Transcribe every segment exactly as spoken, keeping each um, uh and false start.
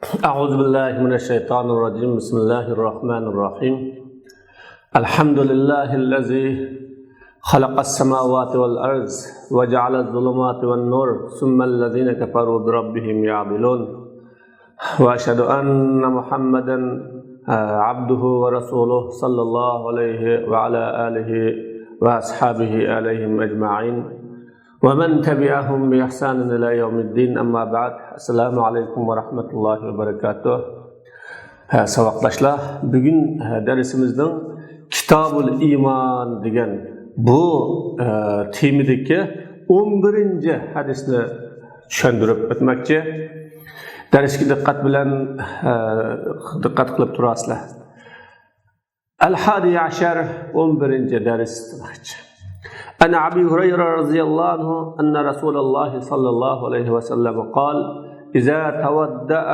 أعوذ بالله من الشيطان الرجيم. بسم الله الرحمن الرحيم. الحمد لله الذي خلق السماوات والأرض وجعل الظلمات والنور ثم الذين كفروا بربهم يعدلون. وأشهد أن محمدا، آه، عبده ورسوله صلى الله عليه وعلى آله وأصحابه عليهم أجمعين. ومن تبعهم بإحسان إلى يوم الدين، أما بعد. السلام عليكم ورحمة الله وبركاته. ھە، ساۋاقداشلار، بۈگۈن، ھە، دەرسىمىزنىڭ كىتابۇل ئىمان دېگەن بۇ، ھە، تېمىدىكى ئون بىرىنچى ھەدىسنى چۈشەندۈرۈپ ئۆتمەكچى. دەرسكە دىققەت بىلەن، ھە، دىققەت قىلىپ تۇرارسىلەر. الحادي عشر، ئون بىرىنچى دەرس. عن أبي هريرة رضي الله عنه أن رسول الله صلى الله عليه وسلم قال: إذا تودأ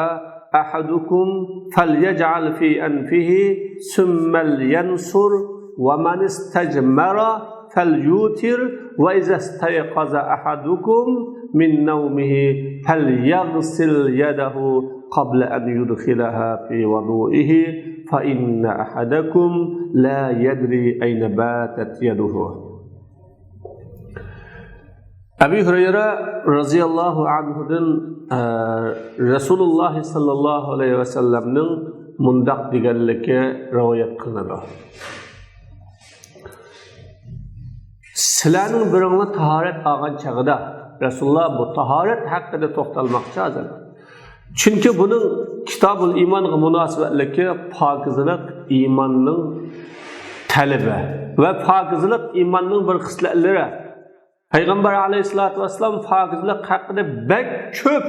أحدكم فليجعل في أنفه ثم لينثر، ومن استجمر فليوتر، وإذا استيقظ أحدكم من نومه فليغسل يده قبل أن يدخلها في وضوئه، فإن أحدكم لا يدري أين باتت يده. ئەبى ھۇرەيرە رەزىياللاھۇ ئەنھۇدىن، ئە، رەسۇلۇللاھ ساللاللاھۇ ئەلەيھى ۋەسەللەمنىڭ مۇنداق دېگەنلىكى رىۋايەت قىلىنىدۇ. سىلەرنىڭ بىرىڭلار تاھارەت ئالغان چېغىدا، رەسۇلۇللاھ بۇ تاھارەت ھەققىدە توختالماقچى ھازىر. چۈنكى بۇنىڭ كىتابۇل ئىمانغا مۇناسىۋەتلىكى پاكىزلىق ئىماننىڭ تەلىپى ۋە پاكىزلىق ئىماننىڭ بىر خىسلەتلىرى. پەيغەمبەر ئەلەيھىسسالاتۇ ۋەسسالام پاكىزلىق ھەققىدە بەك كۆپ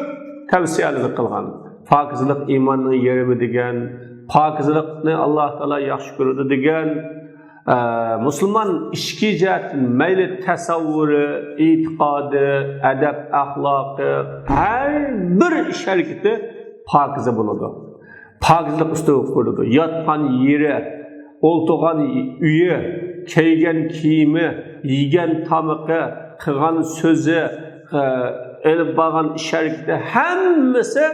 تەۋسىيەلەرنى قىلغان. پاكىزلىق ئىماننىڭ يېرىمى دېگەن، پاكىزلىقنى ئاللاھ تائالا ياخشى كۆرىدۇ دېگەن، ئە، مۇسۇلمان ئىچكى جەھەتتىن مەيلى تەسەۋۋۇرى، ئېتىقادى، ئەدەپ-ئەخلاقى، ھەر بىر ئىش-ھەرىكىتى پاكىزە بولىدۇ. پاكىزلىق ئۈستىگە قۇرۇلىدۇ. ياتقان يېرى، ئولتۇرغان ئۆيى، كىيگەن كىيىمى، يېگەن تامىقى، قىلغان سۆزى، ئە، ئېلىپ بارغان ئىش-ھەرىكىتى ھەممىسى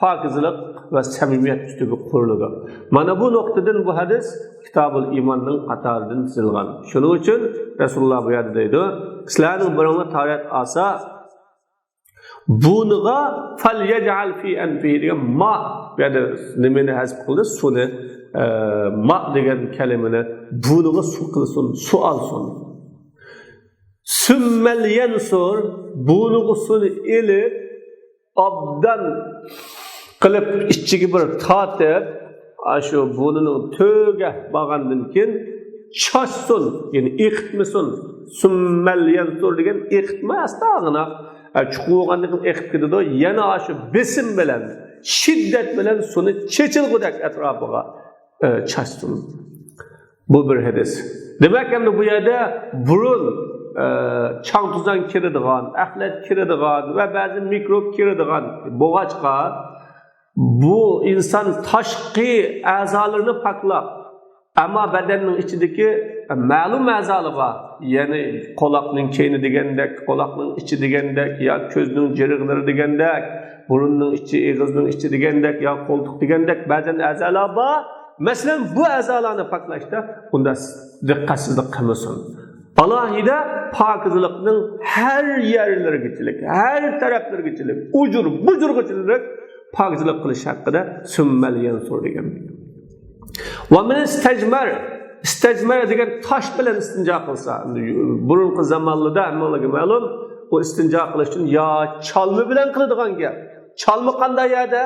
پاكىزلىق ۋە سەمىمىيەت ئۈستىگە قۇرۇلىدۇ. مانا بۇ نۇقتىدىن بۇ ھەدىس كىتابۇل ئىماننىڭ قاتارىدىن تىزىلغان. شۇنىڭ ئۈچۈن رەسۇلۇللاھ بۇ يەردە دەيدۇ، سىلەرنىڭ بىرىڭلار تاھارەت ئالسا، بۇرنىغا فەليەجئەل فى ئەنفىھى دېگەن ما، بۇ يەردە نېمىنى ھەزپ قىلدى؟ سۇنى، ئە، ما دېگەن كەلىمىنى بۇرنىغا سۇ قىلسۇن، سۇ ئالسۇن. ثم لينثر، بۇرنىغا سۇنى ئېلىپ، ئوبدان قىلىپ ئىچىگە بىر تارتىپ، ئاشۇ بۇرنىنىڭ تۈۋىگە بارغاندىن كېيىن چاچسۇن، يەنى ئېقىتمىسۇن. ثم لينثر دېگەن ئېقىتما ئاستاغىنا، ئە، چوقۇ بولغاندىن كېيىن ئېقىپ كېتىدۇ. يەنە ئاشۇ بېسىم بىلەن، شىددەت بىلەن سۇنى چېچىلغۇدەك ئەتراپىغا، ئە، چاچسۇن. بۇ بىر ھەدىس. دېمەك، ئەمدى بۇ يەردە بۇرۇن، ئە، چاڭ-توزان كىرىدىغان، ئەخلەت كىرىدىغان ۋە بەزى مىكروب كىرىدىغان بولغاچقا، بۇ ئىنسان تاشقى ئەزالىرىنى پاكلاپ، ئەمما بەدەننىڭ ئىچىدىكى مەلۇم ئەزالىرى بار، يەنى قۇلاقنىڭ كەينى دېگەندەك، قۇلاقنىڭ ئىچى دېگەندەك، يا كۆزنىڭ جىرىغلىرى دېگەندەك، بۇرۇننىڭ ئىچى، ئېغىزنىڭ ئىچى دېگەندەك، يا قولتۇق دېگەندەك بەزەن ئەزالار بار. مەسىلەن، بۇ ئەزالارنى پاكلاشتا ئۇنداق دىققەتسىزلىك قىلمىسۇن. ئالاھىدە پاكىزلىقنىڭ ھەر يەرلىرىگىچىلىك، ھەر تەرەپلىرىگىچىلىك، ئۇجۇر-بۇجۇرغىچىلىك پاكىزلىق قىلىش ھەققىدە ثم لينثر دېگەن. ومن استجمر، ئىستەجمەر دېگەن تاش بىلەن ئىستىنجا قىلسا، بۇرۇنقى زامانلاردا ھەممىڭلارغا مەلۇم، بۇ ئىستىنجا قىلىش ئۈچۈن يا چالما بىلەن قىلىدىغان گەپ. چالما قانداق يەردە؟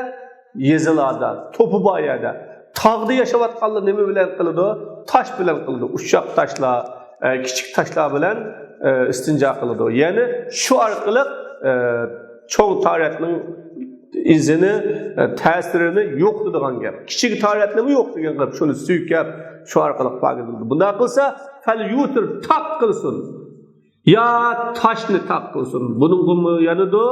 يېزىلاردا، توپا بار يەردە. تاغدا ياشاۋاتقانلار نېمە بىلەن قىلىدۇ؟ تاش بىلەن قىلىدۇ. ئۇششاق تاشلار، ئە، كىچىك تاشلار بىلەن، ئە، ئىستىنجا قىلىدۇ. يەنى شۇ ئارقىلىق، ئە، چوڭ تاھارەتنىڭ ئىزىنى، ئە، تەسىرىنى يوقىتىدىغان گەپ. كىچىك تاھارەتنىمۇ يوقىتىدىغان گەپ. شۇنى سۈيكەپ، شۇ ئارقىلىق پاكىز بولىدۇ. بۇنداق قىلسا، فەليۇتر، تاق قىلسۇن. يا تاشنى تاق قىلسۇن. بۇنىڭغىمۇ يانىدۇ،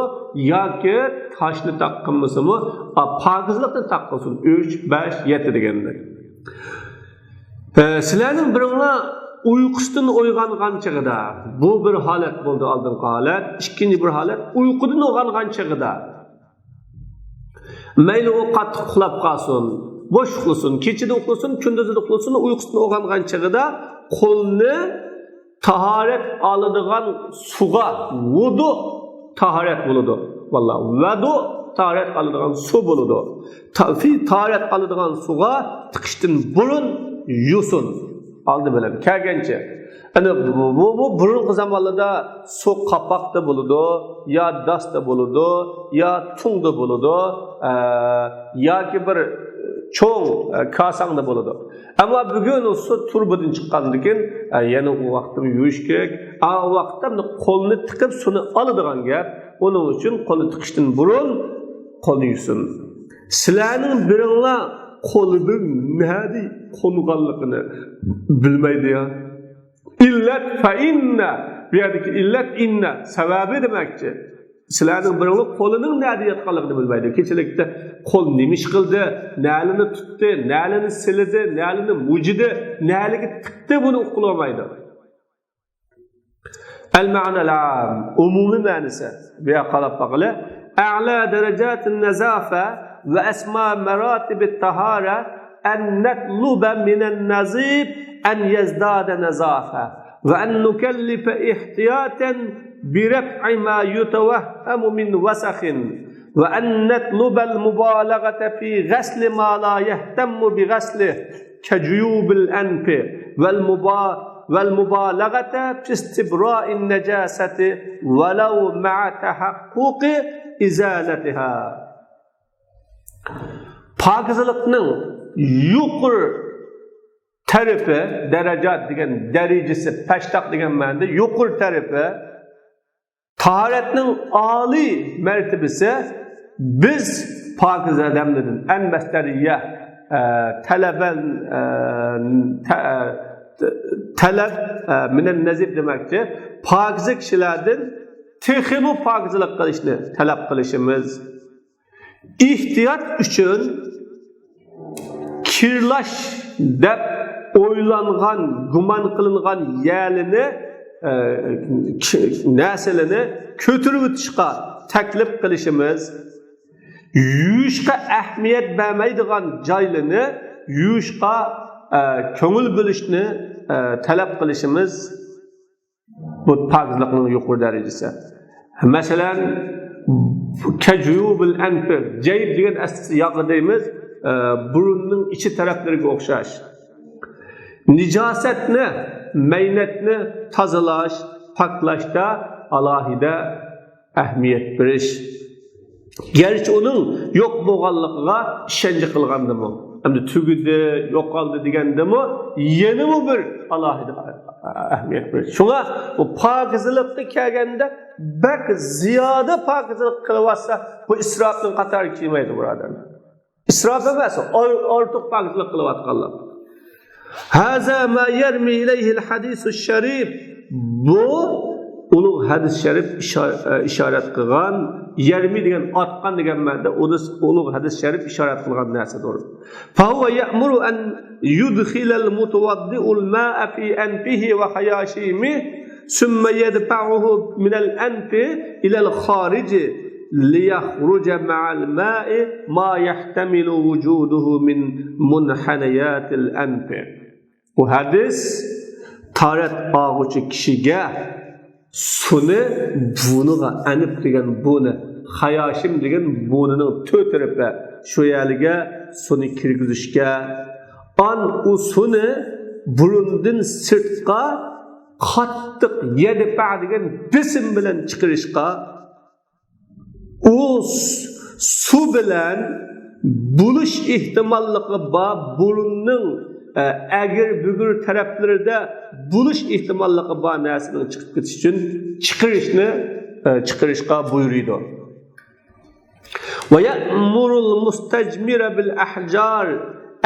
ياكى تاشنى تاق قىلمىسىمۇ، ئا، پاكىزلىقنى تاق قىلسۇن. ئۈچ، بەش، يەتتە دېگەندەك. ئە، سىلەرنىڭ بىرىڭلار ئۇيقۇسىدىن ئويغانغان چېغىدا، بۇ بىر ھالەت بولدى، ئالدىنقى ھالەت. ئىككىنچى بىر ھالەت، ئۇيقۇدىن ئويغانغان چېغىدا. مەيلى ئۇ قاتتىق ئۇخلاپ قالسۇن، بوش ئۇخلىسۇن، كېچىدە ئۇخلىسۇن، كۈندۈزدە ئۇخلىسۇن، ئۇيقۇسىدىن ئويغانغان چېغىدا قولنى تاھارەت ئالىدىغان سۇغا، ۋۇدۇ تاھارەت بولىدۇ. ۋاللا، ۋەدۇ تاھارەت ئالىدىغان سۇ بولىدۇ. تا-، فى تاھارەت ئالىدىغان سۇغا تىقىشتىن بۇرۇن يۇسۇن. ئالدى بىلەن كەلگەنچە. ئەنە بۇ، بۇ، بۇ بۇرۇنقى زامانلاردا سۇ قاپاقتا بولىدۇ، يا داستا بولىدۇ، يا تۇڭدا بولىدۇ، ئە، ياكى بىر چوڭ، ئە، كاساڭدا بولىدۇ. ئەمما بۈگۈن ئۇ سۇ تۇرۇبىدىن چىققاندىن كېيىن، ئە، يەنە ئۇ ۋاقىتتا يۇيۇش كېرەك. ئا، ئۇ ۋاقىتتا قولنى تىقىپ سۇنى ئالىدىغان گەپ. ئۇنىڭ ئۈچۈن قولنى تىقىشتىن بۇرۇن قولنى يۇسۇن. سىلەرنىڭ بىرىڭلار قولىنىڭ نەدە قونغانلىقىنى بىلمەيدۇ يا. ئىللەت فەئىننە. بۇ يەردىكى ئىللەت ئىننە. سەۋەبى دېمەكچى. سىلەرنىڭ بىرىڭلار قولىنىڭ نەدە ياتقانلىقىنى بىلمەيدۇ. كېچىلىكتە قول نېمە ئىش قىلدى، نەلىنى تۇتتى، نەلىنى سىلىدى، نەلىنى مۇجىدى، نەلىگە تىقتى، بۇنى ئۇقۇپ بولمايدۇ. المعنى العام، ئومۇمىي مەنىسى. بۇ يەرگە قاراپ باقىلى. أعلى درجات النظافة وأسمى مراتب الطهارة أن نطلب من النظيف أن يزداد نظافة، وأن نكلف احتياطا برفع ما يتوهم من وسخ، وأن نطلب المبالغة في غسل ما لا يهتم بغسله، كجيوب الأنف، والمبا-، والمبالغة في استبراء النجاسة ولو مع تحقق إزالتها. پاكىزلىقنىڭ يۇقىرى تەرىپى، دەرەجات دېگەن دەرىجىسى، پەشتاق دېگەن مەنىدە يۇقىرى تەرىپى، تاھارەتنىڭ ئالىي مەرتىبىسى، بىز پاكىز ئادەملەردىن، ئەن مەستەرىيە، ئە، تەلەبەن، ئە، تە-، ئە، تەلەب، ئە، مىنەن نەزىپ دېمەكچى، پاكىزە كىشىلەردىن تېخىمۇ پاكىزلىق قىلىشنى تەلەپ قىلىشىمىز. ئېھتىيات ئۈچۈن كىرلاش دەپ ئويلانغان، گۇمان قىلىنغان يەرلىنى، ئە، كى-، نەرسىلىرىنى كۆتۈرۈۋېتىشقا تەكلىپ قىلىشىمىز، يۇيۇشقا ئەھمىيەت بەرمەيدىغان جايلىرىنى يۇيۇشقا، ئە، كۆڭۈل بۆلۈشنى، ئە، تەلەپ قىلىشىمىز. بۇ پاكىزلىقنىڭ يۇقىرى دەرىجىسى. مەسىلەن، كەجيۇبىل ئەنفى، جەيب دېگەن ئەسلى ياغا دەيمىز، ئە، بۇرۇننىڭ ئىچى تەرەپلىرىگە ئوخشاش. نىجاسەتنى، مەينەتنى تازىلاش، پاكلاشتا ئالاھىدە ئەھمىيەت بېرىش. گەرچە ئۇنىڭ يوق بولغانلىقىغا ئىشەنچ قىلغاندىمۇ، ئەمدى تۈگىدى، يوقالدى دېگەندىمۇ يەنىمۇ بىر ئالاھىدە ئەھمىيەت بېرىش. شۇڭا بۇ پاكىزلىققا كەلگەندە بەك زىيادە پاكىزلىق قىلىۋاتسا، بۇ ئىسراپنىڭ قاتارىغا كىرمەيدۇ، بۇرادەرلەر. ئىسراپ ئەمەس، ئار-، ئارتۇق پاكىزلىق قىلىۋاتقانلىق. هذا ما يرمي إليه الحديث الشريف. بۇ ئۇلۇغ ھەدىس شەرىپ ئىشار-، ئە، ئىشارەت قىلغان، يەرمى دېگەن ئاتقان دېگەن مەنىدە، ئۇلۇس-، ئۇلۇغ ھەدىس شەرىپ ئىشارەت قىلغان نەرسىدۇر. فهو يأمر أن يدخل المتوضئ الماء في أنفه وخياشيمه ثم يدفعه من الأنف إلى الخارج ليخرج مع الماء ما يحتمل وجوده من منحنيات الأنف. بۇ ھەدىس تاھارەت ئالغۇچى كىشىگە سۇنى بۇرنىغا، ئەنپ دېگەن بۇرنى، خاياشىم دېگەن بۇرنىنىڭ تۆت تەرىپى، شۇ يەرلىككە سۇنى كىرگۈزۈشكە، ئان ئۇ سۇنى بۇرۇندىن سىرتقا قاتتىق يەدفە دېگەن بېسىم بىلەن چىقىرىشقا، ئۇ س-، سۇ بىلەن بولۇش ئېھتىماللىقى بار، بۇرۇننىڭ، ئە، ئەگرى-بۈگرى تەرەپلىرىدە بولۇش ئېھتىماللىقى بار نەرسىنىڭ چىقىپ كېتىشى ئۈچۈن چىقىرىشنى، ئە، چىقىرىشقا بۇيرۇيدۇ. ويأمر المستجمر بالأحجار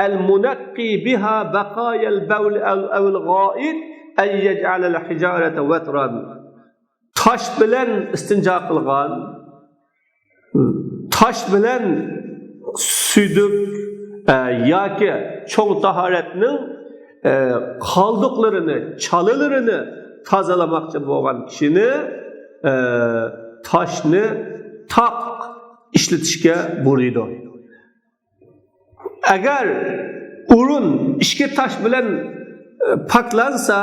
المنقي بها بقايا البول أو، أو الغائط أن يجعل الحجارة وترا. تاش بىلەن ئىستىنجا قىلغان، تاش بىلەن سۈيدۈك، ئە، ياكى چوڭ تاھارەتنىڭ، ئە، قالدۇقلىرىنى، چالىلىرىنى تازىلىماقچى بولغان كىشىنى، ئە، تاشنى تاق ئىشلىتىشكە بۇيرۇيدۇ. ئەگەر ئورۇن ئىككى تاش بىلەن، ئە، پاكلانسا،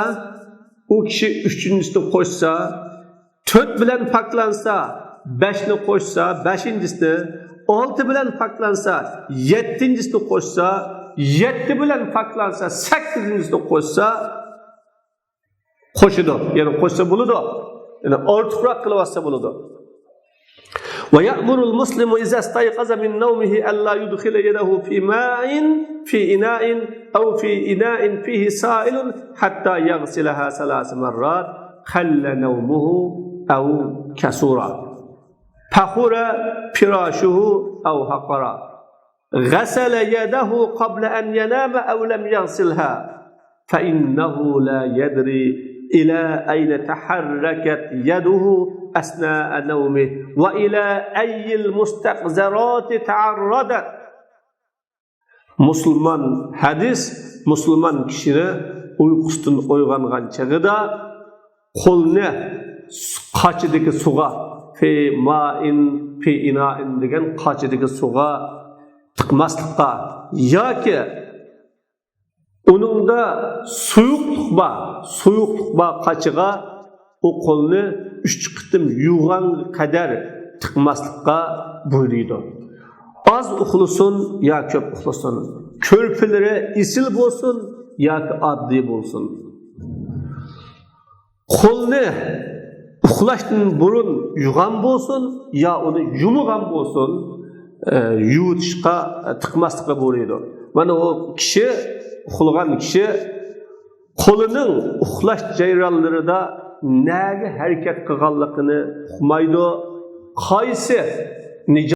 ئۇ كىشى ئۈچىنچىسىنى قوشسا، تۆت بىلەن پاكلانسا، بەشنى قوشسا، بەشىنچىسىنى، ئالتە بىلەن پاكلانسا، يەتتىنچىسىنى قوشسا، يەتتە بىلەن پاكلانسا، سەككىزىنچىسىنى قوشسا، قوشىدۇ. يەنى قوشسا بولىدۇ. يەنى ئارتۇقراق قىلىۋاتسا بولىدۇ. ويأمر المسلم إذا استيقظ من نومه ألا يدخل يده في ماء في إناء أو في إناء فيه سائل حتى يغسلها ثلاث مرات قل نومه أو كثر. فخر فراشه أو هقر. غسل يده قبل أن ينام أو لم يغسلها، فإنه لا يدري إلى أين تحركت يده أثناء نومه، وإلى أي المستقذرات تعرضت. مۇسۇلمان، ھەدىس، مۇسۇلمان كىشىنى ئۇيقۇسىدىن ئويغانغان چېغىدا قولنى سۇ-، قاچىدىكى سۇغا، في ماء في إناء دېگەن قاچىدىكى سۇغا تىقماسلىققا ياكى ئۇنىڭدا سۇيۇقلۇق بار، سۇيۇقلۇق بار قاچىغا ئۇ قولنى ئۈچ قېتىم يۇغان قەدەر تىقماسلىققا بۇيرۇيدۇ. ئاز ئۇخلىسۇن يا كۆپ ئۇخلىسۇن، كۆرپىلىرى ئېسىل بولسۇن ياكى ئاددىي بولسۇن. قولنى ئۇخلاشتىن بۇرۇن يۇغان بولسۇن يا ئۇنى يۇمىغان بولسۇن، ئە، يۇۋۇتۇشقا، ئە، تىقماسلىققا بۇيرۇيدۇ. مانا ئۇ كىشى، ئۇخلىغان كىشى قولىنىڭ ئۇخلاش جەريانلىرىدا نەگە ھەرىكەت قىلغانلىقىنى ئۇقمايدۇ. قايسى